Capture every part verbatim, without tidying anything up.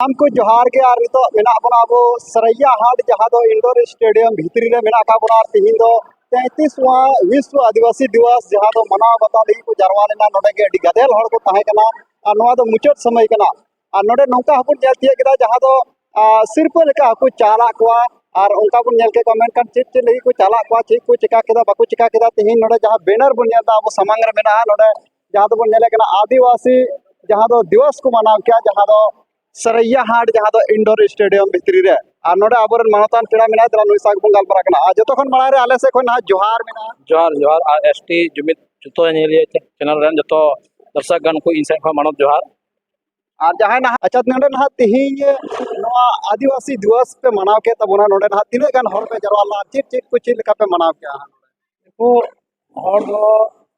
ᱥᱟᱱᱟᱢ ᱠᱚ ᱡᱚᱦᱟᱨ ᱜᱮ᱾ ᱟᱨ ᱱᱤᱛᱚᱜ ᱢᱮᱱᱟᱜ ᱵᱚᱱᱟ ᱟᱵᱚ ᱥᱟᱨᱟᱭᱟ ᱦᱟᱴ, ᱡᱟᱦᱟᱸ ᱫᱚ ᱤᱱᱰᱳᱨ ᱥᱴᱮᱰᱤᱭᱟᱢ ᱵᱷᱤᱛᱨᱤ ᱨᱮ ᱢᱮᱱᱟᱜ ᱟᱠᱟᱫ ᱵᱚᱱᱟ᱾ ᱟᱨ ᱛᱤᱦᱤᱧ ᱫᱚ ᱛᱮᱸᱭᱛᱨᱤᱥ ᱣᱟ ᱵᱤᱥᱣᱚ ᱟᱹᱫᱤᱵᱟᱹᱥᱤ ᱫᱤᱵᱚᱥ, ᱡᱟᱦᱟᱸ ᱫᱚ ᱢᱟᱱᱟᱣ ᱵᱟᱛᱟᱣ ᱞᱟᱹᱜᱤᱫ ᱠᱚ ᱡᱟᱨᱣᱟ ᱞᱮᱱᱟ᱾ ᱱᱚᱰᱮ ᱜᱮ ᱟᱹᱰᱤ ᱜᱟᱫᱮᱞ ᱦᱚᱲ ᱠᱚ ᱛᱟᱦᱮᱸ ᱠᱟᱱᱟ᱾ ᱟᱨ ᱱᱚᱣᱟ ᱫᱚ ᱢᱩᱪᱟᱹᱫ ᱥᱚᱢᱚᱭ ᱠᱟᱱᱟ᱾ ᱟᱨ ᱱᱚᱰᱮ ᱱᱚᱝᱠᱟ ᱦᱚᱸᱵᱚᱱ ᱧᱮᱞ ᱛᱤᱭᱳᱜ ᱠᱮᱫᱟ, ᱡᱟᱦᱟᱸ ᱫᱚ ᱟᱨ ᱥᱤᱨᱯᱟᱹ ᱞᱮᱠᱟ ᱦᱚᱸᱠᱚ ᱪᱟᱞᱟᱜ ᱠᱚᱣᱟ᱾ ᱟᱨ ᱚᱱᱠᱟ ᱵᱚᱱ ᱧᱮᱞ ᱠᱮᱫ ᱠᱚᱣᱟ, ᱢᱮᱱᱠᱷᱟᱱ ᱪᱮᱫ ᱪᱮᱫ ᱞᱟᱹᱜᱤᱫ ᱠᱚ ᱪᱟᱞᱟᱜ ᱠᱚᱣᱟ, ᱪᱮᱫ ᱠᱚ ᱪᱮᱠᱟ ᱠᱮᱫᱟ, ᱵᱟᱠᱚ ᱪᱮᱠᱟ ᱠᱮᱫᱟ, ᱛᱮᱦᱮᱧ ᱱᱚᱰᱮ ᱡᱟᱦᱟᱸ ᱵᱮᱱᱟᱨ ᱵᱚᱱ ᱧᱮᱞ ᱮᱫᱟ ᱟᱵᱚ ᱥᱟᱢᱟᱝ ᱨᱮ ᱢᱮᱱᱟᱜᱼᱟ, ᱱᱚᱰᱮ ᱡᱟᱦᱟᱸ ᱫᱚᱵᱚᱱ ᱧᱮᱞᱮᱫ ᱠᱟᱱᱟ ᱟᱹᱫᱤᱵᱟᱹᱥᱤ ᱡᱟᱦᱟᱸ ᱫᱚ ᱫᱤᱵᱚᱥ ᱠᱚ ᱢᱟᱱᱟᱣ ᱠᱮᱭᱟ, ᱡᱟᱦᱟᱸ ᱫᱚ ᱥᱟᱨᱟᱭᱟ ᱦᱟᱴ, ᱡᱟᱦᱟᱸ ᱫᱚ ᱤᱱᱰᱳᱨ ᱥᱴᱮᱰᱤᱭᱟᱢ ᱵᱷᱤᱛᱨᱤ ᱨᱮ᱾ ᱟᱨ ᱱᱚᱰᱮ ᱟᱵᱚᱨᱮᱱ ᱢᱟᱱᱚᱛᱟᱱ ᱯᱮᱲᱟ ᱢᱮᱱᱟᱭ, ᱛᱟᱦᱚᱞᱮ ᱱᱩᱭ ᱥᱟᱶ ᱜᱮᱵᱚᱱ ᱜᱟᱞᱢᱟᱨᱟᱜ ᱠᱟᱱᱟ᱾ ᱟᱨ ᱡᱚᱛᱚ ᱠᱷᱚᱱ ᱢᱟᱲᱟᱝ ᱨᱮ ᱟᱞᱮ ᱥᱮᱫ ᱠᱷᱚᱱ ᱱᱟᱦᱟᱜ ᱡᱚᱦᱟᱨ ᱢᱮᱱᱟᱜᱼᱟ᱾ ᱡᱚᱦᱟᱨ, ᱡᱚᱦᱟᱨ᱾ ᱟᱨ ᱮᱥ ᱴᱤ ᱡᱩᱢᱤᱫ ᱡᱚᱛᱚ ᱧᱮᱧᱮᱞᱤᱭᱟᱹ ᱪᱮᱱᱮᱞ ᱨᱮᱱ ᱡᱚᱛᱚ ᱫᱚᱨᱥᱚᱠ ᱜᱟᱱ ᱠᱚ ᱤᱧ ᱥᱮᱫ ᱠᱷᱚᱱ ᱢᱟᱱᱚᱛ ᱡᱚᱦᱟᱨ᱾ ᱟᱨ ᱡᱟᱦᱟᱸᱭ ᱱᱟᱦᱟᱜ, ᱟᱪᱪᱷᱟ, ᱱᱚᱰᱮ ᱱᱟᱦᱟᱜ ᱛᱮᱦᱮᱧ ᱱᱚᱣᱟ ᱟᱹᱫᱤᱵᱟᱹᱥᱤ ᱫᱤᱵᱚᱥ ᱯᱮ ᱢᱟᱱᱟᱣ ᱠᱮᱫ ᱛᱟᱵᱚᱱᱟ, ᱱᱚᱰᱮ ᱱᱟᱦᱟᱜ ᱛᱤᱱᱟᱹᱜ ᱜᱟᱱ ᱦᱚᱲ ᱯᱮ ᱡᱟᱨᱣᱟ ᱞᱮᱱᱟ? ᱪᱮᱫ ᱪᱮᱫ ᱠᱚ ᱪᱮᱫ ᱞᱮᱠᱟ ᱯᱮ ᱢᱟᱱᱟᱣ ᱠᱮᱜᱼᱟ? ᱱᱩᱠᱩ ᱦᱚᱲ ᱫᱚ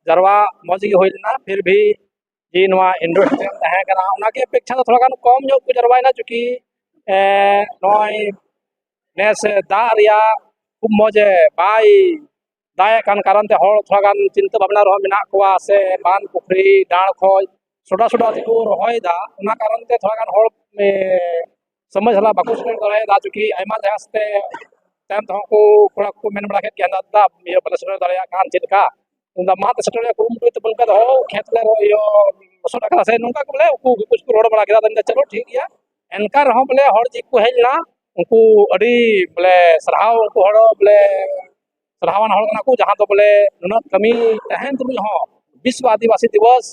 ᱡᱟᱨᱣᱟ ᱢᱚᱡᱽ ᱜᱮ ᱦᱩᱭ ᱞᱮᱱᱟ, ᱯᱷᱤᱨ ᱵᱷᱤ ᱡᱮ ᱱᱚᱣᱟ ᱤᱱᱰᱳᱨ ᱥᱴᱮᱰᱤᱭᱟᱢ ᱛᱟᱦᱮᱸ ᱠᱟᱱᱟ, ᱚᱱᱟᱜᱮ ᱚᱯᱮᱠᱷᱟ ᱫᱚ ᱛᱷᱚᱲᱟ ᱜᱟᱱ ᱠᱚᱢ ᱧᱚᱜ ᱠᱚ ᱡᱟᱨᱣᱟᱭᱮᱱᱟ, ᱪᱩᱸᱠᱤ, ᱮ, ᱱᱚᱜᱼᱚᱭ ᱱᱮᱥ ᱫᱟᱜ ᱨᱮᱭᱟᱜ ᱠᱷᱩᱵ ᱢᱚᱡᱽ ᱮ ᱵᱟᱭ ᱫᱟᱜ ᱮᱫ ᱠᱟᱱ ᱠᱟᱨᱚᱱ ᱛᱮ ᱦᱚᱲ ᱛᱷᱚᱲᱟ ᱜᱟᱱ ᱪᱤᱱᱛᱟᱹ ᱵᱷᱟᱵᱽᱱᱟ ᱨᱮᱦᱚᱸ ᱢᱮᱱᱟᱜ ᱠᱚᱣᱟ, ᱥᱮ ᱵᱟᱸᱫ ᱯᱩᱠᱷᱨᱤ ᱰᱟᱲ ᱠᱷᱚᱡ ᱥᱚᱰᱟ ᱥᱚᱰᱟ ᱛᱮᱠᱚ ᱨᱚᱦᱚᱭᱮᱫᱟ, ᱚᱱᱟ ᱠᱟᱨᱚᱱ ᱛᱮ ᱛᱷᱚᱲᱟ ᱜᱟᱱ ᱦᱚᱲ, ᱮ, ᱥᱚᱢᱚᱭ ᱥᱟᱞᱟᱜ ᱵᱟᱠᱚ ᱥᱮᱴᱮᱨ ᱫᱟᱲᱮᱭᱟᱫᱟ, ᱪᱩᱸᱠᱤ ᱟᱭᱢᱟ ᱡᱟᱭᱜᱟ ᱥᱮᱫ ᱛᱮ ᱛᱟᱭᱚᱢ ᱛᱮᱦᱚᱸ ᱠᱚ ᱠᱚᱲᱟ ᱠᱚ ᱢᱮᱱ ᱵᱟᱲᱟ ᱠᱮᱫ ᱜᱮᱭᱟ, "ᱫᱟᱫᱟ, ᱤᱭᱟᱹ ᱵᱟᱞᱮ ᱥᱮᱴᱮᱨ ᱫᱟᱲᱮᱭᱟᱜ ᱠᱟᱱ, ᱪᱮᱫ ᱞᱮᱠᱟ?" ᱢᱮᱱᱫᱟ, "ᱢᱟ ᱛᱚ ᱥᱮᱴᱮᱨ ᱨᱮᱭᱟᱜ ᱠᱩᱨᱩᱢᱩᱴᱩᱭ ᱛᱟᱵᱚᱱ ᱠᱷᱟᱡ ᱫᱚ ᱠᱷᱮᱛ ᱞᱮ ᱨᱚᱦᱚᱭ, ᱤᱭᱟᱹ, ᱞᱚᱥᱚᱫ ᱟᱠᱟᱫᱟ ᱥᱮ ᱱᱚᱝᱠᱟ ᱠᱚ ᱵᱚᱞᱮ ᱩᱱᱠᱩ ᱠᱚ ᱠᱩᱪ ᱠᱚ ᱨᱚᱲ ᱵᱟᱲᱟ ᱠᱮᱫᱟ᱾ ᱟᱫᱚᱧ ᱢᱮᱱᱫᱟ, ᱪᱚᱞᱚ ᱴᱷᱤᱠ ᱜᱮᱭᱟ, ᱮᱱᱠᱟ ᱨᱮᱦᱚᱸ ᱵᱚᱞᱮ ᱦᱚᱲ ᱪᱮᱫ ᱠᱚ ᱦᱮᱡ ᱞᱮᱱᱟ, ᱩᱱᱠᱩ ᱟᱹᱰᱤ ᱵᱚᱞᱮ ᱥᱟᱨᱦᱟᱣ, ᱩᱱᱠᱩ ᱦᱚᱲ ᱵᱚᱞᱮ ᱥᱟᱨᱦᱟᱣᱟᱱ ᱦᱚᱲ ᱠᱟᱱᱟ ᱠᱚ, ᱡᱟᱦᱟᱸ ᱫᱚ ᱵᱚᱞᱮ ᱱᱩᱱᱟᱹᱜ ᱠᱟᱹᱢᱤ ᱛᱟᱦᱮᱱ ᱛᱩᱞᱩᱡ ᱦᱚᱸ ᱵᱤᱥᱣᱚ ᱟᱹᱫᱤᱵᱟᱹᱥᱤ ᱫᱤᱵᱚᱥ,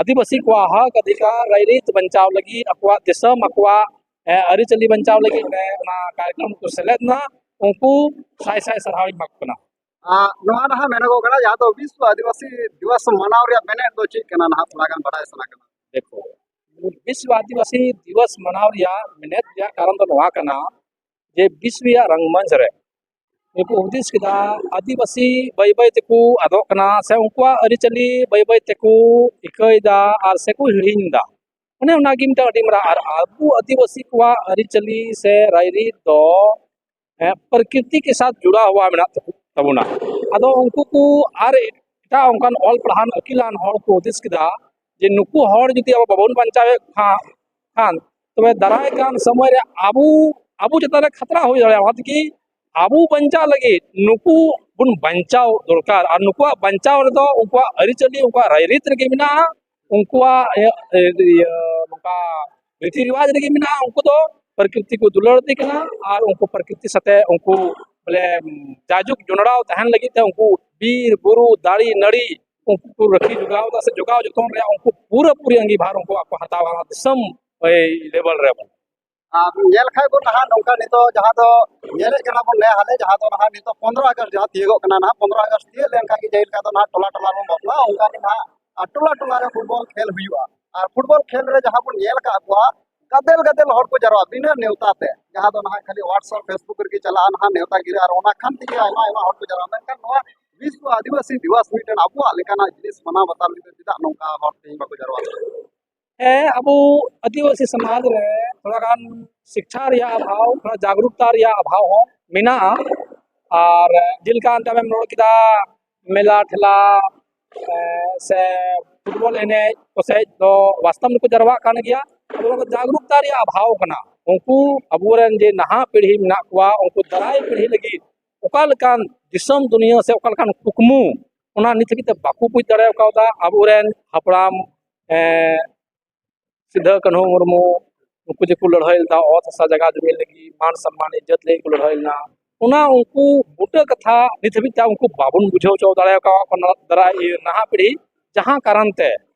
ᱟᱹᱫᱤᱵᱟᱹᱥᱤ ᱠᱚᱣᱟᱜ ᱦᱚᱠ ᱚᱫᱷᱤᱠᱟᱨ ᱨᱟᱭᱨᱤᱛ ᱵᱟᱧᱪᱟᱣ ᱞᱟᱹᱜᱤᱫ, ᱟᱠᱚᱣᱟᱜ ᱫᱤᱥᱚᱢ, ᱟᱠᱚᱣᱟᱜ, ᱮ, ᱟᱹᱨᱤᱪᱟᱹᱞᱤ ᱵᱟᱧᱪᱟᱣ ᱞᱟᱹᱜᱤᱫ ᱨᱮ ᱚᱱᱟ ᱠᱟᱨᱭᱚᱠᱨᱚᱢ ᱠᱚ ᱥᱮᱞᱮᱫ ᱮᱱᱟ᱾ ᱩᱱᱠᱩ ᱥᱟᱭ ᱥᱟᱭ ᱥᱟᱨᱦᱟᱣ ᱤᱧ ᱮᱢᱟ ᱠᱚ ᱠᱟᱱᱟ᱾ ᱟᱨ ᱱᱚᱣᱟ ᱱᱟᱦᱟᱜ ᱢᱮᱱᱚᱜᱚᱜ ᱠᱟᱱᱟ, ᱡᱟᱦᱟᱸ ᱫᱚ ᱵᱤᱥᱣᱚ ᱟᱹᱫᱤᱵᱟᱹᱥᱤ ᱫᱤᱵᱚᱥ ᱢᱟᱱᱟᱣ ᱨᱮᱭᱟᱜ ᱢᱮᱱᱮᱫ ᱫᱚ ᱪᱮᱫ ᱠᱟᱱᱟ, ᱱᱟᱦᱟᱜ ᱛᱷᱚᱲᱟ ᱜᱟᱱ ᱵᱟᱰᱟᱭ ᱥᱟᱱᱟ ᱠᱟᱱᱟ᱾ ᱫᱮᱠᱷᱚ, ᱵᱤᱥᱣᱚ ᱟᱹᱫᱤᱵᱟᱹᱥᱤ ᱫᱤᱵᱚᱥ ᱢᱟᱱᱟᱣ ᱨᱮᱭᱟᱜ ᱢᱮᱱᱮᱫ ᱨᱮᱭᱟᱜ ᱠᱟᱨᱚᱱ ᱫᱚ ᱱᱚᱣᱟ ᱠᱟᱱᱟ ᱡᱮ ᱵᱤᱥᱣ ᱨᱮᱭᱟᱜ ᱨᱚᱝᱜᱚᱢᱚᱧᱪ ᱨᱮ ᱩᱱᱠᱩ ᱦᱩᱫᱤᱥ ᱠᱮᱫᱟ, ᱟᱹᱫᱤᱵᱟᱹᱥᱤ ᱵᱟᱹᱭ ᱵᱟᱹᱭ ᱛᱮᱠᱚ ᱟᱫᱚᱜ ᱠᱟᱱᱟ, ᱥᱮ ᱩᱱᱠᱩᱣᱟᱜ ᱟᱹᱨᱤᱪᱟᱹᱞᱤ ᱵᱟᱹᱭ ᱵᱟᱹᱭ ᱛᱮᱠᱚ ᱤᱠᱟᱹᱭᱮᱫᱟ ᱟᱨ ᱥᱮᱠᱚ ᱦᱤᱲᱤᱧ ᱮᱫᱟ᱾ ᱚᱱᱮ ᱚᱱᱟᱜᱮ ᱢᱤᱫᱴᱟᱝ ᱟᱹᱰᱤ ᱢᱟᱨᱟᱝ, ᱟᱨ ᱟᱵᱚ ᱟᱹᱫᱤᱵᱟᱹᱥᱤ ᱠᱚᱣᱟᱜ ᱟᱹᱨᱤᱪᱟᱹᱞᱤ ᱥᱮ ᱨᱟᱭᱨᱤᱛ ᱫᱚ, ᱦᱮᱸ, ᱯᱨᱚᱠᱨᱤᱛᱤ ᱠᱮ ᱥᱟᱛᱷ ᱡᱩᱲᱟ ᱦᱩᱣᱟ ᱢᱮᱱᱟᱜ ᱛᱟᱠᱚ, ᱛᱟᱵᱚᱱᱟ᱾ ᱟᱫᱚ ᱩᱱᱠᱩ ᱠᱚ ᱟᱨ ᱮᱴᱟᱜ ᱚᱱᱠᱟᱱ ᱚᱞ ᱯᱟᱲᱦᱟᱣ ᱟᱹᱠᱤᱞᱟᱱ ᱦᱚᱲ ᱠᱚ ᱦᱩᱫᱤᱥ ᱠᱮᱫᱟ ᱡᱮ ᱱᱩᱠᱩ ᱦᱚᱲ ᱡᱩᱫᱤ ᱟᱵᱚ ᱵᱟᱵᱚᱱ ᱵᱟᱧᱪᱟᱣᱮᱫ ᱠᱷᱟ-, ᱠᱷᱟᱱ, ᱛᱚᱵᱮ ᱫᱟᱨᱟᱭ ᱠᱟᱱ ᱥᱚᱢᱚᱭ ᱨᱮ ᱟᱵᱚ, ᱟᱵᱚ ᱪᱮᱛᱟᱱ ᱨᱮ ᱠᱷᱟᱛᱨᱟ ᱦᱩᱭ ᱫᱟᱲᱮᱭᱟᱜᱼᱟ᱾ ᱚᱱᱟ ᱛᱮᱜᱮ ᱟᱵᱚ ᱵᱟᱧᱪᱟᱣ ᱞᱟᱹᱜᱤᱫ ᱱᱩᱠᱩ ᱵᱚᱱ ᱵᱟᱧᱪᱟᱣ ᱫᱚᱨᱠᱟᱨ᱾ ᱟᱨ ᱱᱩᱠᱩᱣᱟᱜ ᱵᱟᱧᱪᱟᱣ ᱨᱮᱫᱚ ᱩᱱᱠᱩᱣᱟᱜ ᱟᱹᱨᱤᱪᱟᱹᱞᱤ, ᱩᱱᱠᱩᱣᱟᱜ ᱨᱟᱭᱨᱤᱛ ᱨᱮᱜᱮ ᱢᱮᱱᱟᱜᱼᱟ, ᱩᱱᱠᱩᱣᱟᱜ ᱤᱭᱟᱹ, ᱤᱭᱟᱹ, ᱱᱚᱝᱠᱟ ᱨᱤᱛᱤ ᱨᱮᱣᱟᱡᱽ ᱨᱮᱜᱮ ᱢᱮᱱᱟᱜᱼᱟ᱾ ᱩᱱᱠᱩ ᱫᱚ ᱯᱨᱚᱠᱨᱤᱛᱤ ᱠᱚ ᱫᱩᱞᱟᱹᱲ ᱤᱫᱤ ᱠᱟᱱᱟ ᱟᱨ ᱩᱱᱠᱩ ᱯᱨᱚᱠᱨᱤᱛᱤ ᱥᱟᱛᱮ ᱩᱱᱠᱩ ᱵᱚᱞᱮ ᱡᱟᱭᱡᱩᱜᱽ ᱡᱚᱱᱲᱟᱣ ᱛᱟᱦᱮᱱ ᱞᱟᱹᱜᱤᱫ ᱛᱮ ᱩᱱᱠᱩ ᱵᱤᱨ ᱵᱩᱨᱩ ᱫᱟᱨᱮ ᱱᱟᱹᱲᱤ ᱩᱱᱠᱩ ᱠᱚ ᱨᱟᱹᱠᱷᱤ ᱡᱚᱜᱟᱣ ᱮᱫᱟ ᱥᱮ ᱡᱚᱜᱟᱣ ᱡᱚᱛᱚᱱ ᱨᱮᱭᱟᱜ ᱩᱱᱠᱩ ᱯᱩᱨᱟᱹᱯᱩᱨᱤ ᱟᱸᱜᱤᱵᱷᱟᱨ ᱩᱱᱠᱩᱣᱟᱜ ᱠᱚ ᱦᱟᱛᱟᱣᱟ ᱫᱤᱥᱚᱢ ᱞᱮᱵᱮᱞ ᱨᱮ᱾ ᱟᱨ ᱧᱮᱞ ᱠᱷᱟᱡ ᱵᱚᱱ ᱱᱟᱦᱟᱜ ᱱᱚᱝᱠᱟ ᱱᱤᱛᱚᱜ ᱡᱟᱦᱟᱸ ᱫᱚ ᱧᱮᱞᱮᱫ ᱠᱟᱱᱟ ᱵᱚᱱ ᱱᱮ ᱦᱟᱞᱮ, ᱡᱟᱦᱟᱸ ᱫᱚ ᱱᱟᱦᱟᱜ ᱱᱤᱛᱚᱜ ᱯᱚᱱᱨᱚ ᱟᱜᱚᱥᱴ ᱡᱟᱦᱟᱸ ᱛᱤᱭᱳᱜᱚᱜ ᱠᱟᱱᱟ, ᱱᱟᱦᱟᱜ ᱯᱚᱱᱨᱚ ᱟᱜᱚᱥᱴ ᱛᱤᱭᱳᱜ ᱞᱮᱱᱠᱷᱟᱱ ᱜᱮ ᱡᱮ ᱞᱮᱠᱟ ᱫᱚ ᱱᱟᱦᱟᱜ ᱴᱚᱞᱟ ᱴᱚᱞᱟ ᱵᱚᱱ ᱵᱟᱯᱞᱟᱜᱼᱟ, ᱚᱱᱠᱟ ᱜᱮ ᱱᱟᱦᱟᱜ ᱟᱨ ᱴᱚᱞᱟ ᱴᱚᱞᱟ ᱨᱮ ᱯᱷᱩᱴᱵᱚᱞ ᱠᱷᱮᱞ ᱦᱩᱭᱩᱜᱼᱟ᱾ ᱟᱨ ᱯᱷᱩᱴᱵᱚᱞ ᱠᱷᱮᱞ ᱨᱮ ᱡᱟᱦᱟᱸ ᱵᱚᱱ ᱧᱮᱞ ᱟᱠᱟᱫ ᱠᱚᱣᱟ, ᱜᱟᱫᱮᱞ ᱜᱟᱫᱮᱞ ᱦᱚᱲ ᱠᱚ ᱡᱟᱨᱣᱟ ᱵᱤᱱᱟᱹ ᱱᱮᱣᱛᱟ ᱛᱮ, ᱡᱟᱦᱟᱸ ᱫᱚ ᱱᱟᱦᱟᱜ ᱠᱷᱟᱹᱞᱤ WhatsApp, Facebook ᱨᱮᱜᱮ ᱪᱟᱞᱟᱜᱼᱟ ᱱᱟᱦᱟᱜ ᱱᱮᱣᱛᱟ ᱜᱤᱨᱟᱹ, ᱟᱨ ᱚᱱᱟ ᱠᱷᱟᱱ ᱛᱮᱜᱮ ᱟᱭᱢᱟ ᱟᱭᱢᱟ ᱦᱚᱲ ᱠᱚ ᱡᱟᱨᱣᱟ᱾ ᱢᱮᱱᱠᱷᱟᱱ ᱱᱚᱣᱟ ᱵᱤᱥᱣᱚ ᱟᱹᱫᱤᱵᱟᱹᱥᱤ ᱫᱤᱵᱚᱥ ᱢᱤᱫᱴᱮᱱ ᱟᱵᱚᱣᱟᱜ ᱞᱮᱠᱟᱱᱟᱜ ᱡᱤᱱᱤᱥ ᱢᱟᱱᱟᱣ ᱵᱟᱛᱟᱣ ᱞᱟᱹᱜᱤᱫ ᱪᱮᱫᱟᱜ ᱱᱚᱝᱠᱟ ᱦᱚᱲ ᱛᱮᱦᱮᱧ ᱵᱟᱠᱚ ᱡᱟᱨᱣᱟ? ᱦᱮᱸ, ᱟᱵᱚ ᱟᱹᱫᱤᱵᱟᱹᱥᱤ ᱥᱚᱢᱟᱡᱽ ᱨᱮ ᱛᱷᱚᱲᱟ ᱜᱟᱱ ᱥᱤᱠᱠᱷᱟ ᱨᱮᱭᱟᱜ ᱚᱵᱷᱟᱵᱽ, ᱛᱷᱚᱲᱟ ᱡᱟᱜᱽᱨᱩᱠᱛᱟ ᱨᱮᱭᱟᱜ ᱚᱵᱷᱟᱵᱽ ᱦᱚᱸ ᱢᱮᱱᱟᱜᱼᱟ᱾ ᱟᱨ ᱡᱮᱞᱮᱠᱟ ᱟᱢᱮᱢ ᱨᱚᱲ ᱠᱮᱫᱟ, ᱢᱮᱞᱟ ᱴᱷᱮᱞᱟ, ᱮᱸ, ᱥᱮ ᱯᱷᱩᱴᱵᱚᱞ ᱮᱱᱮᱡ ᱠᱚᱥᱮᱡ ᱫᱚ ᱵᱟᱥᱛᱚᱵ ᱨᱮᱠᱚ ᱡᱟᱨᱣᱟᱜ ᱠᱟᱱ ᱜᱮᱭᱟ᱾ ᱟᱫᱚ ᱚᱱᱟ ᱫᱚ ᱡᱟᱜᱽᱨᱩᱠᱛᱟ ᱨᱮᱭᱟᱜ ᱚᱵᱷᱟᱵᱽ ᱠᱟᱱᱟ᱾ ᱩᱱᱠᱩ ᱟᱵᱚᱨᱮᱱ ᱡᱮ ᱱᱟᱦᱟᱜ ᱯᱤᱲᱦᱤ ᱢᱮᱱᱟᱜ ᱠᱚᱣᱟ, ᱩᱱᱠᱩ ᱫᱟᱨᱟᱭ ᱯᱤᱲᱦᱤ ᱞᱟᱹᱜᱤᱫ ᱚᱠᱟ ᱞᱮᱠᱟᱱ ᱫᱤᱥᱚᱢ ᱫᱩᱱᱤᱭᱟᱹ ᱥᱮ ᱚᱠᱟ ᱞᱮᱠᱟᱱ ᱠᱩᱠᱢᱩ, ᱚᱱᱟ ᱱᱤᱛ ᱦᱟᱹᱵᱤᱡ ᱛᱮ ᱵᱟᱠᱚ ᱵᱩᱡᱽ ᱫᱟᱲᱮ ᱠᱟᱣᱫᱟ᱾ ᱟᱵᱚᱨᱮᱱ ᱦᱟᱯᱲᱟᱢ, ᱮᱸ, ᱥᱤᱫᱷᱟᱹ ᱠᱟᱹᱱᱦᱩ ᱢᱩᱨᱢᱩ, ᱩᱱᱠᱩ ᱡᱮᱠᱚ ᱞᱟᱹᱲᱦᱟᱹᱭ ᱞᱮᱫᱟ ᱚᱛ ᱦᱟᱥᱟ ᱡᱟᱭᱜᱟ ᱡᱩᱢᱤ ᱞᱟᱹᱜᱤᱫ, ᱢᱟᱱ ᱥᱚᱱᱢᱟᱱ ᱤᱡᱽᱡᱚᱛ ᱞᱟᱹᱜᱤᱫ ᱠᱚ ᱞᱟᱹᱲᱦᱟᱹᱭ ᱞᱮᱱᱟ, ᱚᱱᱟ ᱩᱱᱠᱩ ᱵᱩᱴᱟᱹ ᱠᱟᱛᱷᱟ ᱱᱤᱛ ᱦᱟᱹᱵᱤᱡ ᱛᱮ ᱩᱱᱠᱩ ᱵᱟᱵᱚᱱ ᱵᱩᱡᱷᱟᱹᱣ ᱦᱚᱪᱚ ᱫᱟᱲᱮ ᱟᱠᱟᱫ ᱠᱚᱣᱟ ᱫᱟᱨᱟᱭ, ᱤᱭᱟᱹ, ᱱᱟᱦᱟᱜ ᱯᱤᱲᱦᱤ᱾ ᱡᱟᱦᱟᱸ ᱠᱟᱨᱚᱱ ᱛᱮ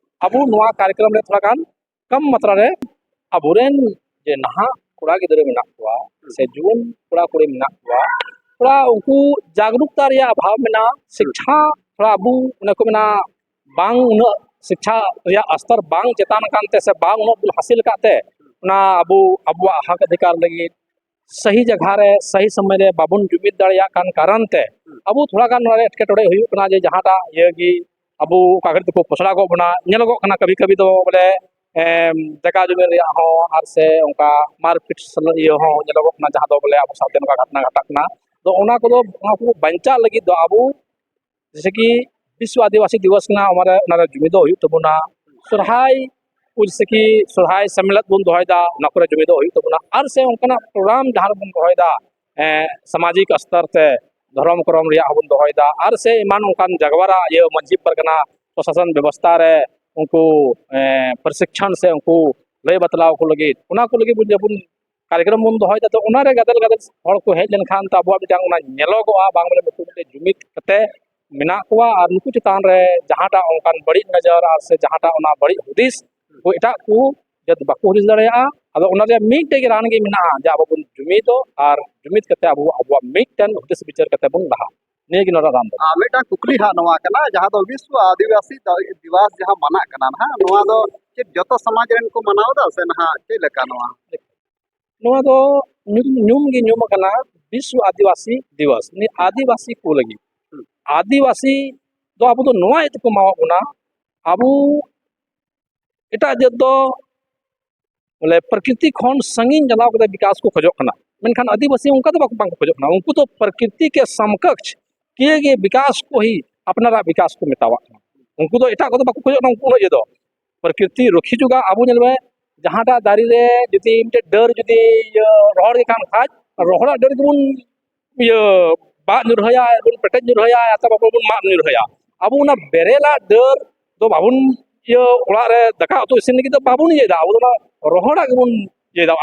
ᱟᱵᱚ ᱱᱚᱣᱟ ᱠᱟᱨᱭᱚᱠᱨᱚᱢ ᱨᱮ ᱛᱷᱚᱲᱟ ᱜᱟᱱ ᱠᱚᱢ ᱢᱟᱛᱨᱟ ᱨᱮ ᱟᱵᱚᱨᱮᱱ ᱡᱮ ᱱᱟᱦᱟᱜ ᱠᱚᱲᱟ ᱜᱤᱫᱽᱨᱟᱹ ᱢᱮᱱᱟᱜ ᱠᱚᱣᱟ ᱥᱮ ᱡᱩᱣᱟᱹᱱ ᱠᱚᱲᱟ ᱠᱩᱲᱤ ᱢᱮᱱᱟᱜ ᱠᱚᱣᱟ, ᱛᱷᱚᱲᱟ ᱩᱱᱠᱩ ᱡᱟᱜᱽᱨᱩᱠᱛᱟ ᱨᱮᱭᱟᱜ ᱚᱵᱷᱟᱵᱽ ᱢᱮᱱᱟᱜᱼᱟ᱾ ᱥᱤᱠᱠᱷᱟ ᱛᱷᱚᱲᱟ ᱟᱵᱚ ᱚᱱᱮ ᱠᱚ ᱢᱮᱱᱟ ᱵᱟᱝ ᱩᱱᱟᱹᱜ ᱥᱤᱠᱠᱷᱟ ᱨᱮᱭᱟᱜ ᱥᱛᱚᱨ ᱵᱟᱝ ᱪᱮᱛᱟᱱ ᱟᱠᱟᱱ ᱛᱮ ᱥᱮ ᱵᱟᱝ ᱩᱱᱟᱹᱜ ᱵᱚᱱ ᱦᱟᱹᱥᱤᱞ ᱟᱠᱟᱫ ᱛᱮ ᱚᱱᱟ ᱟᱵᱚ ᱟᱵᱚᱣᱟᱜ ᱦᱚᱠ ᱚᱫᱷᱤᱠᱟᱨ ᱞᱟᱹᱜᱤᱫ ᱥᱟᱹᱦᱤ ᱡᱟᱭᱜᱟ ᱨᱮ ᱥᱟᱹᱦᱤ ᱥᱚᱢᱚᱭ ᱨᱮ ᱵᱟᱵᱚᱱ ᱡᱩᱢᱤᱫ ᱫᱟᱲᱮᱭᱟᱜ ᱠᱟᱱ ᱠᱟᱨᱚᱱ ᱛᱮ ᱟᱵᱚ ᱛᱷᱚᱲᱟ ᱜᱟᱱ ᱱᱚᱣᱟ ᱨᱮ ᱮᱴᱠᱮᱴᱚᱬᱮ ᱦᱩᱭᱩᱜ ᱠᱟᱱᱟ᱾ ᱡᱮ ᱡᱟᱦᱟᱸᱴᱟᱜ ᱤᱭᱟᱹ ᱜᱮ ᱟᱵᱚ ᱚᱠᱟ ᱜᱷᱟᱹᱲᱤᱡ ᱛᱮᱠᱚ ᱯᱚᱥᱲᱟ ᱜᱚᱫ ᱵᱚᱱᱟ, ᱧᱮᱞᱚᱜᱚᱜ ᱠᱟᱱᱟ ᱠᱟᱵᱷᱤ ᱠᱟᱵᱷᱤ ᱫᱚ ᱵᱚᱞᱮ ᱮᱢ, ᱡᱟᱭᱜᱟ ᱡᱩᱢᱤ ᱨᱮᱭᱟᱜ ᱦᱚᱸ ᱟᱨ ᱥᱮ ᱚᱱᱠᱟ ᱢᱟᱨᱯᱤᱴ ᱤᱭᱟᱹ ᱦᱚᱸ ᱧᱮᱞᱚᱜᱚᱜ ᱠᱟᱱᱟ, ᱡᱟᱦᱟᱸ ᱫᱚ ᱵᱚᱞᱮ ᱟᱵᱚ ᱥᱟᱶᱛᱮ ᱱᱚᱝᱠᱟ ᱜᱷᱚᱴᱚᱱᱟ ᱜᱷᱚᱴᱟᱜ ᱠᱟᱱᱟ᱾ ᱛᱚ ᱚᱱᱟ ᱠᱚᱫᱚ, ᱚᱱᱟ ᱠᱚ ᱵᱟᱧᱪᱟᱜ ᱞᱟᱹᱜᱤᱫ ᱫᱚ ᱟᱵᱚ ᱡᱮᱭᱥᱮ ᱠᱤ ᱵᱤᱥᱣᱚ ᱟᱹᱫᱤᱵᱟᱹᱥᱤ ᱫᱤᱵᱚᱥ ᱠᱟᱱᱟ, ᱚᱱᱟᱨᱮ, ᱚᱱᱟᱨᱮ ᱡᱩᱢᱤᱫᱚᱜ ᱦᱩᱭᱩᱜ ᱛᱟᱵᱚᱱᱟ᱾ ᱥᱚᱨᱦᱟᱭ ᱡᱮᱭᱥᱮ ᱠᱤ ᱥᱚᱨᱦᱟᱭ ᱥᱮᱢᱞᱮᱫ ᱵᱚᱱ ᱫᱚᱦᱚᱭᱮᱫᱟ, ᱚᱱᱟ ᱠᱚᱨᱮ ᱡᱩᱢᱤᱫᱚᱜ ᱦᱩᱭᱩᱜ ᱛᱟᱵᱚᱱᱟ᱾ ᱟᱨ ᱥᱮ ᱚᱱᱠᱟᱱᱟᱜ ᱯᱨᱳᱜᱨᱟᱢ ᱡᱟᱦᱟᱸ ᱨᱮᱵᱚᱱ ᱫᱚᱦᱚᱭᱮᱫᱟ, ᱮᱸ, ᱥᱟᱢᱟᱡᱤᱠ ᱥᱛᱚᱨ ᱛᱮ ᱫᱷᱚᱨᱚᱢ ᱠᱚᱨᱚᱢ ᱨᱮᱭᱟᱜ ᱦᱚᱸᱵᱚᱱ ᱫᱚᱦᱚᱭᱮᱫᱟ, ᱟᱨ ᱥᱮ ᱮᱢᱟᱱ ᱚᱱᱠᱟᱱ ᱡᱟᱜᱽᱣᱟᱨᱟ ᱤᱭᱟᱹ ᱢᱟᱹᱡᱷᱤ ᱯᱟᱨᱜᱟᱱᱟ ᱯᱨᱚᱥᱟᱥᱚᱱ ᱵᱮᱵᱚᱥᱛᱷᱟ ᱨᱮ ᱩᱱᱠᱩ, ᱮᱸ, ᱯᱨᱚᱥᱤᱠᱠᱷᱚᱱ ᱥᱮ ᱩᱱᱠᱩ ᱞᱟᱹᱭ ᱵᱟᱛᱞᱟᱣ ᱠᱚ ᱞᱟᱹᱜᱤᱫ ᱚᱱᱟ ᱠᱚ ᱞᱟᱹᱜᱤᱫ ᱵᱚᱱ ᱡᱮ ᱵᱚᱱ ᱠᱟᱨᱭᱚᱠᱨᱚᱢ ᱵᱚᱱ ᱫᱚᱦᱚᱭᱮᱫᱟ, ᱛᱚ ᱚᱱᱟᱨᱮ ᱜᱟᱫᱮᱞ ᱜᱟᱫᱮᱞ ᱦᱚᱲ ᱠᱚ ᱦᱮᱡ ᱞᱮᱱᱠᱷᱟᱱ ᱛᱚ ᱟᱵᱚᱣᱟᱜ ᱢᱤᱫᱴᱟᱝ ᱚᱱᱟ ᱧᱮᱞᱚᱜᱚᱜᱼᱟ, ᱵᱟᱝ ᱵᱚᱞᱮ ᱱᱩᱠᱩ ᱢᱤᱫᱴᱮᱱ ᱡᱩᱢᱤᱫ ᱠᱟᱛᱮ ᱢᱮᱱᱟᱜ ᱠᱚᱣᱟ ᱟᱨ ᱱᱩᱠᱩ ᱪᱮᱛᱟᱱ ᱨᱮ ᱡᱟᱦᱟᱸᱴᱟᱜ ᱚᱱᱠᱟᱱ ᱵᱟᱹᱲᱤᱡ ᱱᱚᱡᱚᱨ ᱟᱨ ᱥᱮ ᱡᱟᱦᱟᱸᱴᱟᱜ ᱚᱱᱟ ᱵᱟᱹᱲᱤᱡ ᱦᱩᱫᱤᱥ ᱠᱚ ᱮᱴᱟᱜ ᱠᱚ ᱡᱟᱹᱛ ᱵᱟᱠᱚ ᱦᱩᱫᱤᱥ ᱫᱟᱲᱮᱭᱟᱜᱼᱟ᱾ ᱟᱫᱚ ᱚᱱᱟ ᱨᱮᱭᱟᱜ ᱢᱤᱫᱴᱮᱡ ᱜᱮ ᱨᱟᱱ ᱜᱮ ᱢᱮᱱᱟᱜᱼᱟ ᱡᱮ ᱟᱵᱚ ᱵᱚᱱ ᱡᱩᱢᱤᱫᱚᱜ ᱟᱨ ᱡᱩᱢᱤᱫ ᱠᱟᱛᱮ ᱟᱵᱚ ᱟᱵᱚᱣᱟᱜ ᱢᱤᱫᱴᱮᱱ ᱦᱩᱫᱤᱥ ᱵᱤᱪᱟᱹᱨ ᱠᱟᱛᱮ ᱵᱚᱱ ᱞᱟᱦᱟ᱾ ᱱᱤᱭᱟᱹ ᱜᱮ ᱱᱚᱣᱟ ᱨᱮᱱᱟᱜ ᱨᱟᱱ ᱫᱚ᱾ ᱟᱨ ᱢᱤᱫᱴᱟᱝ ᱠᱩᱠᱞᱤ ᱦᱟᱸᱜ ᱱᱚᱣᱟ ᱠᱟᱱᱟ, ᱡᱟᱦᱟᱸ ᱫᱚ ᱵᱤᱥᱣᱚ ᱟᱹᱫᱤᱵᱟᱹᱥᱤ ᱫᱟ-, ᱫᱤᱵᱚᱥ ᱡᱟᱦᱟᱸ ᱢᱟᱱᱟᱜ ᱠᱟᱱᱟ ᱱᱟᱦᱟᱜ, ᱱᱚᱣᱟ ᱫᱚ ᱪᱮᱫ ᱡᱚᱛᱚ ᱥᱚᱢᱟᱡᱽ ᱨᱮᱱ ᱠᱚ ᱢᱟᱱᱟᱣ ᱮᱫᱟ ᱥᱮ ᱱᱟᱦᱟᱜ ᱪᱮᱫ ᱞᱮᱠᱟ ᱱᱚᱣᱟ? ᱱᱚᱣᱟ ᱫᱚ ᱧᱩᱢ, ᱧᱩᱢ ᱜᱮ ᱧᱩᱢ ᱟᱠᱟᱱᱟ ᱵᱤᱥᱣᱚ ᱟᱹᱫᱤᱵᱟᱹᱥᱤ ᱫᱤᱵᱚᱥ, ᱩᱱᱤ ᱟᱹᱫᱤᱵᱟᱹᱥᱤ ᱠᱚ ᱞᱟᱹᱜᱤᱫ᱾ ᱦᱩᱸ᱾ ᱟᱹᱫᱤᱵᱟᱹᱥᱤ ᱫᱚ ᱟᱵᱚ ᱫᱚ ᱱᱚᱣᱟ ᱤᱭᱟᱹ ᱛᱮᱠᱚ ᱮᱢᱟᱣᱟᱫ ᱵᱚᱱᱟ, ᱟᱵᱚ ᱮᱴᱟᱜ ᱡᱟᱹᱛ ᱫᱚ ᱵᱚᱞᱮ ᱯᱨᱚᱠᱨᱤᱛᱤ ᱠᱷᱚᱱ ᱥᱟᱺᱜᱤᱧ ᱪᱟᱞᱟᱣ ᱠᱟᱛᱮ ᱵᱤᱠᱟᱥ ᱠᱚ ᱠᱷᱚᱡᱚᱜ ᱠᱟᱱᱟ, ᱢᱮᱱᱠᱷᱟᱱ ᱟᱹᱫᱤᱵᱟᱹᱥᱤ ᱚᱱᱠᱟ ᱫᱚ ᱵᱟᱠᱚ, ᱵᱟᱝ ᱠᱚ ᱠᱷᱚᱡᱚᱜ ᱠᱟᱱᱟ᱾ ᱩᱱᱠᱩ ᱫᱚ ᱯᱨᱚᱠᱨᱤᱛᱤ ᱠᱮ ᱥᱚᱢᱠᱚᱠᱷ ᱠᱤᱭᱮ ᱜᱮ ᱵᱤᱠᱟᱥ ᱠᱚ ᱦᱤ ᱟᱯᱱᱟᱨᱟᱜ ᱵᱤᱠᱟᱥ ᱠᱚ ᱢᱮᱛᱟᱣᱟᱜ ᱠᱟᱱᱟ᱾ ᱩᱱᱠᱩ ᱫᱚ ᱮᱴᱟᱜ ᱠᱚᱫᱚ ᱵᱟᱠᱚ ᱠᱷᱚᱡᱚᱜ ᱠᱟᱱᱟ, ᱩᱱᱠᱩ ᱩᱱᱟᱹᱜ ᱤᱭᱟᱹ ᱫᱚ᱾ ᱯᱨᱚᱠᱨᱤᱛᱤ ᱨᱩᱠᱷᱤ ᱡᱚᱜᱟᱣ, ᱟᱵᱚ ᱧᱮᱞ ᱢᱮ, ᱡᱟᱦᱟᱸᱴᱟᱜ ᱫᱟᱨᱮ ᱨᱮ ᱡᱩᱫᱤ ᱢᱤᱫᱴᱮᱡ ᱰᱟᱹᱨ ᱡᱩᱫᱤ ᱤᱭᱟᱹ ᱨᱚᱦᱚᱲ ᱜᱮ ᱠᱟᱱ ᱠᱷᱟᱡ, ᱨᱚᱦᱚᱲᱟᱜ ᱰᱟᱹᱨ ᱜᱮᱵᱚᱱ ᱤᱭᱟᱹ ᱵᱟᱜ ᱧᱩᱨᱦᱟᱹᱭᱟ, ᱵᱚᱱ ᱯᱮᱴᱮᱡ ᱧᱩᱨᱦᱟᱹᱭᱟ, ᱛᱟᱨᱯᱚᱨ ᱵᱚᱱ ᱢᱟᱜ ᱧᱩᱨᱦᱟᱹᱭᱟ᱾ ᱟᱵᱚ ᱚᱱᱟ ᱵᱮᱨᱮᱞᱟᱜ ᱰᱟᱹᱨ ᱫᱚ ᱵᱟᱵᱚᱱ ᱤᱭᱟᱹ ᱚᱲᱟᱜ ᱨᱮ ᱫᱟᱠᱟ ᱩᱛᱩ ᱤᱥᱤᱱ ᱞᱟᱹᱜᱤᱫ ᱫᱚ ᱵᱟᱵᱚᱱ ᱤᱭᱟᱹᱭᱮᱫᱟ, ᱟᱵᱚ ᱫᱚ ᱚᱱᱟ ᱨᱚᱦᱚᱲᱟᱜ ᱜᱮᱵᱚᱱ ᱤᱭᱟᱹᱭᱮᱫᱟ᱾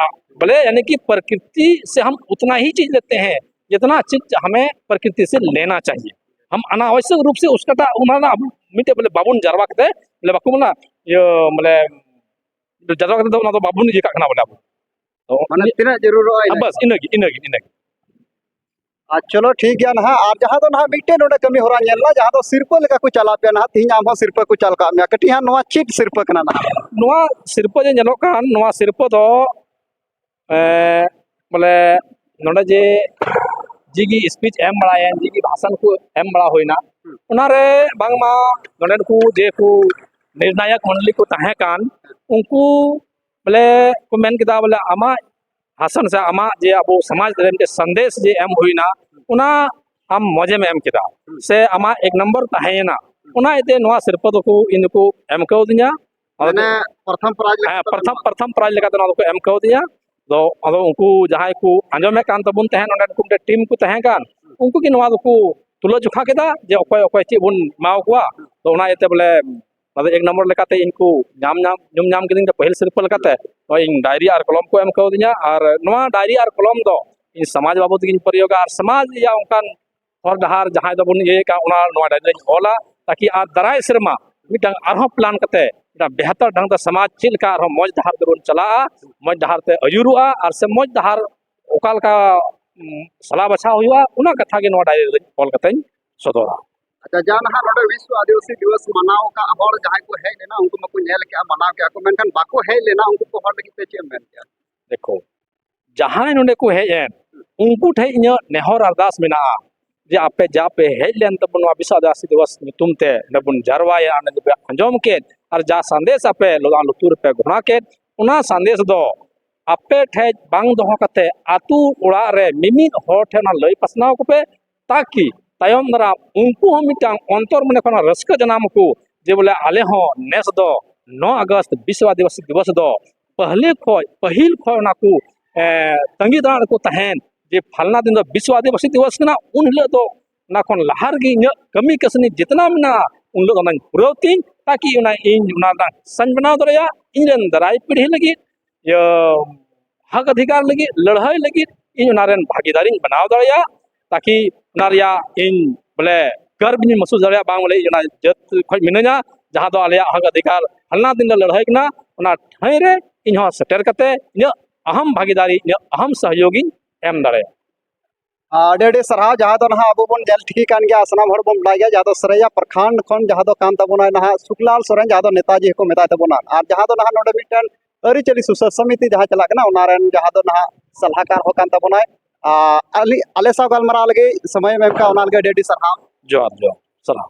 ᱵᱚᱞᱮ ᱭᱟᱱᱤ ᱠᱤ ᱯᱨᱚᱠᱨᱤᱛᱤ ᱥᱮ ᱦᱟᱢ ᱩᱛᱱᱟ ᱦᱤ ᱪᱤᱡᱽ ᱞᱮᱛᱮ ᱦᱮᱸ ᱡᱤᱛᱱᱟ ᱪᱤᱡᱽ ᱦᱟᱢᱮ ᱯᱨᱚᱠᱨᱤᱛᱤ ᱥᱮ ᱞᱮᱱᱟ ᱪᱟᱦᱤᱭᱮ᱾ ᱦᱟᱢ ᱚᱱᱟᱣᱚᱥᱚᱠ ᱨᱩᱯ ᱥᱮ ᱩᱥᱠᱟᱴᱟ ᱚᱱᱟ ᱨᱮᱱᱟᱜ ᱢᱤᱫᱴᱮᱡ ᱵᱚᱞᱮ ᱵᱟᱵᱚᱱ ᱡᱟᱨᱣᱟ ᱠᱟᱛᱮ, ᱵᱚᱞᱮ ᱵᱟᱠᱚ ᱢᱮᱱᱟ ᱤᱭᱟᱹ ᱵᱚᱞᱮ ᱡᱟᱨᱣᱟ ᱠᱟᱛᱮ ᱫᱚ ᱚᱱᱟ ᱫᱚ ᱵᱟᱵᱚᱱ ᱤᱭᱟᱹ ᱠᱟᱜ ᱠᱟᱱᱟ ᱵᱚᱞᱮ ᱟᱵᱚ᱾ ᱛᱚ, ᱢᱟᱱᱮ ᱤᱱᱟᱹ- ᱛᱤᱱᱟᱹᱜ ᱡᱟᱹᱨᱩᱲᱚᱜᱼᱟ ᱤᱱᱟᱹᱜ᱾ ᱵᱟᱥ, ᱤᱱᱟᱹᱜᱮ, ᱤᱱᱟᱹᱜᱮ, ᱤᱱᱟᱹᱜᱮ᱾ ᱟᱨ ᱪᱚᱞᱚ ᱴᱷᱤᱠ ᱜᱮᱭᱟ ᱱᱟᱦᱟᱜ, ᱟᱨ ᱡᱟᱦᱟᱸ ᱫᱚ ᱱᱟᱦᱟᱜ ᱢᱤᱫᱴᱮᱱ ᱱᱚᱰᱮ ᱠᱟᱹᱢᱤ ᱦᱚᱨᱟ ᱧᱮᱞ ᱮᱱᱟ, ᱡᱟᱦᱟᱸ ᱫᱚ ᱥᱤᱨᱯᱟᱹ ᱞᱮᱠᱟ ᱠᱚ ᱪᱟᱞᱟᱣ ᱯᱮᱭᱟ ᱱᱟᱦᱟᱜ, ᱛᱤᱦᱤᱧ ᱟᱢ ᱦᱚᱸ ᱥᱤᱨᱯᱟᱹ ᱠᱚ ᱪᱟᱞ ᱠᱟᱜ ᱢᱮᱭᱟ, ᱠᱟᱹᱴᱤᱡ ᱦᱟᱸᱜ ᱱᱚᱣᱟ ᱪᱮᱫ ᱥᱤᱨᱯᱟᱹ ᱠᱟᱱᱟ ᱱᱟᱦᱟᱜ? ᱱᱚᱣᱟ ᱥᱤᱨᱯᱟᱹ ᱡᱮ ᱧᱮᱞᱚᱜ ᱠᱟᱱ, ᱱᱚᱣᱟ ᱥᱤᱨᱯᱟᱹ ᱫᱚ, ᱮᱸ, ᱵᱚᱞᱮ ᱱᱚᱰᱮ ᱡᱮ ᱡᱤᱜᱤ ᱥᱯᱤᱪ ᱮᱢ ᱵᱟᱲᱟᱭᱮᱱ, ᱡᱤᱜᱤ ᱵᱷᱟᱥᱚᱱ ᱠᱚ ᱮᱢ ᱵᱟᱲᱟ ᱦᱩᱭᱱᱟ, ᱚᱱᱟᱨᱮ ᱵᱟᱝᱢᱟ ᱱᱚᱰᱮᱱ ᱠᱚ ᱡᱮ ᱠᱚ ᱱᱤᱨᱱᱟᱭᱚᱠ ᱢᱚᱱᱰᱚᱞᱤ ᱠᱚ ᱛᱟᱦᱮᱸ ᱠᱟᱱ, ᱩᱱᱠᱩ ᱵᱚᱞᱮ ᱠᱚ ᱢᱮᱱ ᱠᱮᱫᱟ ᱵᱚᱞᱮ ᱟᱢᱟᱜ ᱵᱷᱟᱥᱚᱱ ᱥᱮ ᱟᱢᱟᱜ ᱡᱮ ᱟᱵᱚ ᱥᱚᱢᱟᱡᱽ ᱨᱮ ᱢᱤᱫᱴᱮᱡ ᱥᱟᱸᱫᱮᱥ ᱡᱮ ᱮᱢ ᱦᱩᱭᱱᱟ, ᱚᱱᱟ ᱟᱢ ᱢᱚᱡᱮᱢ ᱮᱢ ᱠᱮᱫᱟ ᱥᱮ ᱟᱢᱟᱜ ᱮᱠ ᱱᱚᱢᱵᱚᱨ ᱛᱟᱦᱮᱸᱭᱮᱱᱟ, ᱚᱱᱟ ᱤᱭᱟᱹᱛᱮ ᱱᱚᱣᱟ ᱥᱤᱨᱯᱟᱹ ᱫᱚᱠᱚ ᱤᱧ ᱫᱚᱠᱚ ᱮᱢ ᱠᱟᱣᱫᱤᱧᱟ᱾ ᱟᱫᱚ ᱢᱟᱱᱮ ᱯᱨᱚᱛᱷᱚᱢ ᱯᱨᱟᱭᱤᱡᱽ ᱞᱮᱠᱟ ᱦᱮᱸ, ᱛᱮ ᱯᱨᱚᱛᱷᱚᱢ, ᱯᱨᱚᱛᱷᱚᱢ ᱯᱨᱟᱭᱤᱡᱽ ᱞᱮᱠᱟᱛᱮ ᱱᱚᱣᱟ ᱫᱚᱠᱚ ᱮᱢ ᱠᱟᱣᱫᱤᱧᱟ᱾ ᱟᱫᱚ, ᱟᱫᱚ ᱩᱱᱠᱩ ᱡᱟᱦᱟᱸᱭ ᱠᱚ ᱟᱸᱡᱚᱢᱮᱫ ᱠᱟᱱ ᱛᱟᱵᱚᱱ ᱛᱟᱦᱮᱸᱫ, ᱚᱸᱰᱮ ᱩᱱᱠᱩ ᱢᱤᱫᱴᱮᱱ ᱴᱤᱢ ᱠᱚ ᱛᱟᱦᱮᱸ ᱠᱟᱱ, ᱩᱱᱠᱩ ᱜᱮ ᱱᱚᱣᱟ ᱫᱚᱠᱚ ᱛᱩᱞᱟᱹ ᱡᱚᱠᱷᱟ ᱠᱮᱫᱟ ᱡᱮ ᱚᱠᱚᱭ ᱚᱠᱚᱭ ᱪᱮᱫ ᱵᱚᱱ ᱮᱢᱟ ᱠᱚᱣᱟ᱾ ᱛᱚ, ᱚᱱᱟ ᱤᱭᱟᱹᱛᱮ ᱵᱚᱞᱮ ᱚᱱᱟ ᱫᱚ ᱮᱠ ᱱᱚᱢᱵᱚᱨ ᱞᱮᱠᱟᱛᱮ ᱤᱧ ᱠᱚ ᱧᱟᱢ, ᱧᱟᱢ, ᱧᱩᱢ ᱧᱟᱢ ᱠᱤᱫᱤᱧ ᱛᱮ ᱯᱟᱹᱦᱤᱞ ᱥᱤᱨᱯᱟᱹ ᱞᱮᱠᱟᱛᱮ ᱱᱚᱜᱼᱚᱭ ᱤᱧ ᱰᱟᱭᱨᱤ ᱟᱨ ᱠᱚᱞᱚᱢ ᱠᱚ ᱮᱢ ᱠᱟᱣᱫᱤᱧᱟ᱾ ᱟᱨ ᱱᱚᱣᱟ ᱰᱟᱭᱨᱤ ᱟᱨ ᱠᱚᱞᱚᱢ ᱫᱚ ᱤᱧ ᱥᱚᱢᱟᱡᱽ ᱵᱟᱵᱚᱫ ᱜᱤᱧ ᱯᱨᱚᱭᱳᱜᱟ ᱟᱨ ᱥᱚᱢᱟᱡᱽ ᱨᱮᱭᱟᱜ ᱚᱱᱠᱟᱱ ᱦᱚᱨ ᱰᱟᱦᱟᱨ ᱡᱟᱦᱟᱸᱭ ᱫᱚᱵᱚᱱ ᱤᱭᱟᱹᱭᱮᱫ ᱠᱟᱱ, ᱚᱱᱟ ᱱᱚᱣᱟ ᱰᱟᱭᱨᱤ ᱨᱮᱧ ᱚᱞᱟ, ᱛᱟᱠᱤ ᱟᱨ ᱫᱟᱨᱟᱭ ᱥᱮᱨᱢᱟ ᱢᱤᱫᱴᱟᱝ ᱟᱨᱦᱚᱸ ᱯᱞᱟᱱ ᱠᱟᱛᱮ ᱢᱤᱫᱴᱟᱝ ᱵᱮᱦᱛᱟᱨ ᱰᱷᱟᱝ ᱛᱮ ᱥᱚᱢᱟᱡᱽ ᱪᱮᱫ ᱞᱮᱠᱟ ᱟᱨᱦᱚᱸ ᱢᱚᱡᱽ ᱰᱟᱦᱟᱨ ᱛᱮᱵᱚᱱ ᱪᱟᱞᱟᱜᱼᱟ, ᱢᱚᱡᱽ ᱰᱟᱦᱟᱨ ᱛᱮ ᱟᱹᱭᱩᱨᱚᱜᱼᱟ, ᱟᱨ ᱥᱮ ᱢᱚᱡᱽ ᱰᱟᱦᱟᱨ ᱚᱠᱟ ᱞᱮᱠᱟ, ᱩᱢ, ᱥᱟᱞᱟ ᱵᱟᱪᱷᱟᱣ ᱦᱩᱭᱩᱜᱼᱟ, ᱚᱱᱟ ᱠᱟᱛᱷᱟ ᱜᱮ ᱱᱚᱣᱟ ᱰᱟᱭᱨᱤ ᱨᱮᱧ ᱚᱞ ᱠᱟᱛᱮᱧ ᱥᱚᱫᱚᱨᱟ᱾ ᱟᱪᱪᱷᱟ, ᱡᱟᱦᱟᱸ ᱱᱟᱦᱟᱜ ᱱᱚᱰᱮ ᱵᱤᱥᱣᱚ ᱟᱹᱫᱤᱵᱟᱹᱥᱤ ᱫᱤᱵᱚᱥ ᱢᱟᱱᱟᱣ ᱟᱠᱟᱫ ᱦᱚᱲ ᱡᱟᱦᱟᱸᱭ ᱠᱚ ᱦᱮᱡ ᱞᱮᱱᱟ, ᱩᱱᱠᱩ ᱢᱟᱠᱚ ᱧᱮᱞ ᱠᱮᱜᱼᱟ, ᱢᱟᱱᱟᱣ ᱠᱮᱜᱼᱟ ᱠᱚ, ᱢᱮᱱᱠᱷᱟᱱ ᱵᱟᱠᱚ ᱦᱮᱡ ᱞᱮᱱᱟ, ᱩᱱᱠᱩ ᱠᱚ ᱦᱚᱲ ᱞᱟᱹᱜᱤᱫ ᱛᱮ ᱪᱮᱫ ᱮᱢ ᱢᱮᱱ ᱠᱮᱜᱼᱟ? ᱫᱮᱠᱷᱚ, ᱡᱟᱦᱟᱸᱭ ᱱᱚᱰᱮ ᱠᱚ ᱦᱮᱡ ᱮᱱ, ᱩᱱᱠᱩ ᱴᱷᱮᱱ ᱤᱧᱟᱹᱜ ᱱᱮᱦᱚᱨ ᱟᱨᱫᱟᱥ ᱢᱮᱱᱟᱜᱼᱟ ᱡᱮ ᱟᱯᱮ ᱡᱟ ᱯᱮ ᱦᱮᱡ ᱞᱮᱱ ᱛᱟᱵᱚᱱ ᱱᱚᱣᱟ ᱵᱤᱥᱣᱚ ᱟᱹᱫᱤᱵᱟᱹᱥᱤ ᱫᱤᱵᱚᱥ ᱧᱩᱛᱩᱢ ᱛᱮ ᱱᱚᱰᱮ ᱵᱚᱱ ᱡᱟᱨᱣᱟᱭᱮᱱᱟ, ᱚᱸᱰᱮ ᱯᱮ ᱟᱸᱡᱚᱢ ᱠᱮᱫ, ᱟᱨ ᱡᱟ ᱥᱟᱸᱫᱮᱥ ᱟᱯᱮ ᱞᱚᱞᱟ ᱞᱩᱛᱩᱨ ᱨᱮᱯᱮ ᱜᱷᱚᱬᱟ ᱠᱮᱫ, ᱚᱱᱟ ᱥᱟᱸᱫᱮᱥ ᱫᱚ ᱟᱯᱮ ᱴᱷᱮᱡ ᱵᱟᱝ ᱫᱚᱦᱚ ᱠᱟᱛᱮ ᱟᱹᱛᱩ ᱚᱲᱟᱜ ᱨᱮ ᱢᱤᱢᱤᱫ ᱦᱚᱲ ᱴᱷᱮᱱ ᱚᱱᱟ ᱞᱟᱹᱭ ᱯᱟᱥᱱᱟᱣ ᱠᱚᱯᱮ, ᱛᱟᱠᱤ ᱛᱟᱭᱚᱢ ᱫᱟᱨᱟᱢ ᱩᱱᱠᱩ ᱦᱚᱸ ᱢᱤᱫᱴᱟᱝ ᱚᱱᱛᱚᱨ ᱢᱚᱱᱮ ᱠᱷᱚᱱ ᱨᱟᱹᱥᱠᱟᱹ ᱡᱟᱱᱟᱢ ᱟᱠᱚ ᱡᱮ ᱵᱚᱞᱮ ᱟᱞᱮ ᱦᱚᱸ ᱱᱮᱥ ᱫᱚ ᱱᱚ ᱟᱜᱚᱥᱴ ᱵᱤᱥᱣᱚ ᱟᱹᱫᱤᱵᱟᱹᱥᱤ ᱫᱤᱵᱚᱥ ᱫᱚ ᱯᱟᱹᱦᱞᱮ ᱠᱷᱚᱡ, ᱯᱟᱹᱦᱤᱞ ᱠᱷᱚᱡ ᱚᱱᱟ ᱠᱚ, ᱮ, ᱛᱟᱺᱜᱤ ᱛᱟᱲᱟᱜ ᱨᱮᱠᱚ ᱛᱟᱦᱮᱱ ᱡᱮ ᱯᱷᱟᱞᱱᱟ ᱫᱤᱱ ᱫᱚ ᱵᱤᱥᱣᱚ ᱟᱹᱫᱤᱵᱟᱹᱥᱤ ᱫᱤᱵᱚᱥ ᱠᱟᱱᱟ, ᱩᱱ ᱦᱤᱞᱳᱜ ᱫᱚ ᱚᱱᱟ ᱠᱷᱚᱱ ᱞᱟᱦᱟ ᱨᱮᱜᱮ ᱤᱧᱟᱹᱜ ᱠᱟᱹᱢᱤ ᱠᱟᱹᱥᱱᱤ ᱡᱮᱛᱱᱟ ᱢᱮᱱᱟᱜᱼᱟ, ᱩᱱ ᱦᱤᱞᱳᱜ ᱚᱱᱟᱧ ᱯᱩᱨᱟᱹᱣ ᱛᱤᱧ, ᱛᱟᱠᱤ ᱚᱱᱟ ᱤᱧ ᱚᱱᱟ ᱨᱮᱱᱟᱜ ᱦᱤᱥᱟᱹᱧ ᱵᱮᱱᱟᱣ ᱫᱟᱲᱮᱭᱟᱜᱼᱟ᱾ ᱤᱧ ᱨᱮᱱ ᱫᱟᱨᱟᱭ ᱯᱤᱲᱦᱤ ᱞᱟᱹᱜᱤᱫ ᱤᱭᱟᱹ ᱦᱚᱠ ᱚᱫᱷᱤᱠᱟᱨ ᱞᱟᱹᱜᱤᱫ ᱞᱟᱹᱲᱦᱟᱹᱭ ᱞᱟᱹᱜᱤᱫ ᱤᱧ ᱚᱱᱟ ᱨᱮᱱ ᱵᱷᱟᱜᱤᱫᱟᱨᱤᱧ ᱵᱮᱱᱟᱣ ᱫᱟᱲᱮᱭᱟᱜᱼᱟ, ᱛᱟᱠᱤ ᱚᱱᱟ ᱨᱮᱭᱟᱜ ᱤᱧ ᱵᱚᱞᱮ ᱜᱚᱨᱵ ᱤᱧ ᱢᱟᱹᱥᱩᱥ ᱫᱟᱲᱮᱭᱟᱜᱼᱟ, ᱵᱟᱝ ᱵᱚᱞᱮ ᱤᱧ ᱚᱱᱟ ᱡᱟᱹᱛ ᱠᱷᱚᱡ ᱢᱤᱱᱟᱹᱧᱟ, ᱡᱟᱦᱟᱸ ᱫᱚ ᱟᱞᱮᱭᱟᱜ ᱦᱚᱠ ᱚᱫᱷᱤᱠᱟᱨ ᱯᱷᱟᱞᱱᱟ ᱫᱤᱱ ᱞᱮ ᱞᱟᱹᱲᱦᱟᱹᱭ ᱠᱟᱱᱟ, ᱚᱱᱟ ᱴᱷᱟᱹᱭ ᱨᱮ ᱤᱧ ᱦᱚᱸ ᱥᱮᱴᱮᱨ ᱠᱟᱛᱮ ᱤᱧᱟᱹᱜ ᱟᱦᱟᱢ ᱵᱷᱟᱜᱤᱫᱟᱨᱤ, ᱤᱧᱟᱹᱜ ᱟᱦᱟᱢ ᱥᱚᱦᱭᱳᱜᱤᱧ ᱮᱢ ᱫᱟᱲᱮᱭᱟᱜᱼᱟ᱾ ᱟᱹᱰᱤ ᱟᱹᱰᱤ ᱥᱟᱨᱦᱟᱣ᱾ ᱡᱟᱦᱟᱸ ᱫᱚ ᱱᱟᱦᱟᱜ ᱟᱵᱚ ᱵᱚᱱ ᱧᱮᱞ ᱴᱷᱤᱠ ᱠᱟᱱ ᱜᱮᱭᱟ, ᱥᱟᱱᱟᱢ ᱦᱚᱲ ᱵᱚᱱ ᱵᱟᱲᱟᱭ ᱜᱮᱭᱟ, ᱡᱟᱦᱟᱸ ᱫᱚ ᱥᱟᱹᱨᱟᱹᱭᱟ ᱯᱨᱚᱠᱷᱚᱸᱰ ᱠᱷᱚᱱ ᱡᱟᱦᱟᱸ ᱫᱚ ᱠᱟᱱ ᱛᱟᱵᱚᱱᱟᱭ ᱱᱟᱦᱟᱜ ᱥᱩᱠᱞᱟᱞ ᱥᱚᱨᱮᱱ, ᱡᱟᱦᱟᱸ ᱫᱚ ᱱᱮᱛᱟᱡᱤ ᱦᱚᱸᱠᱚ ᱢᱮᱛᱟᱭ ᱛᱟᱵᱚᱱᱟ, ᱟᱨ ᱡᱟᱦᱟᱸ ᱫᱚ ᱱᱟᱦᱟᱜ ᱱᱚᱰᱮ ᱢᱤᱫᱴᱮᱱ ᱟᱹᱨᱤᱪᱟᱹᱞᱤ ᱥᱩᱥᱟᱹᱨ ᱥᱚᱢᱤᱛᱤ ᱡᱟᱦᱟᱸ ᱪᱟᱞᱟᱜ ᱠᱟᱱᱟ, ᱚᱱᱟ ᱨᱮᱱ ᱡᱟᱦᱟᱸ ᱫᱚ ᱱᱟᱦᱟᱜ ᱥᱟᱞᱦᱟᱠᱟᱨ ᱦᱚᱸ ᱠᱟᱱ ᱛᱟᱵᱚᱱᱟᱭ᱾ ᱟᱨ ᱟᱞᱮ, ᱟᱞᱮ ᱥᱟᱶ ᱜᱟᱞᱢᱟᱨᱟᱣ ᱞᱟᱹᱜᱤᱫ ᱥᱚᱢᱚᱭ ᱮᱢ ᱮᱢ ᱠᱟᱜ, ᱚᱱᱟ ᱞᱟᱹᱜᱤᱫ ᱟᱹᱰᱤ ᱟᱹᱰᱤ ᱥᱟᱨᱦᱟᱣ᱾ ᱡᱚᱦᱟᱨ, ᱡᱚᱦᱟᱨ, ᱥᱟᱨᱦᱟᱣ᱾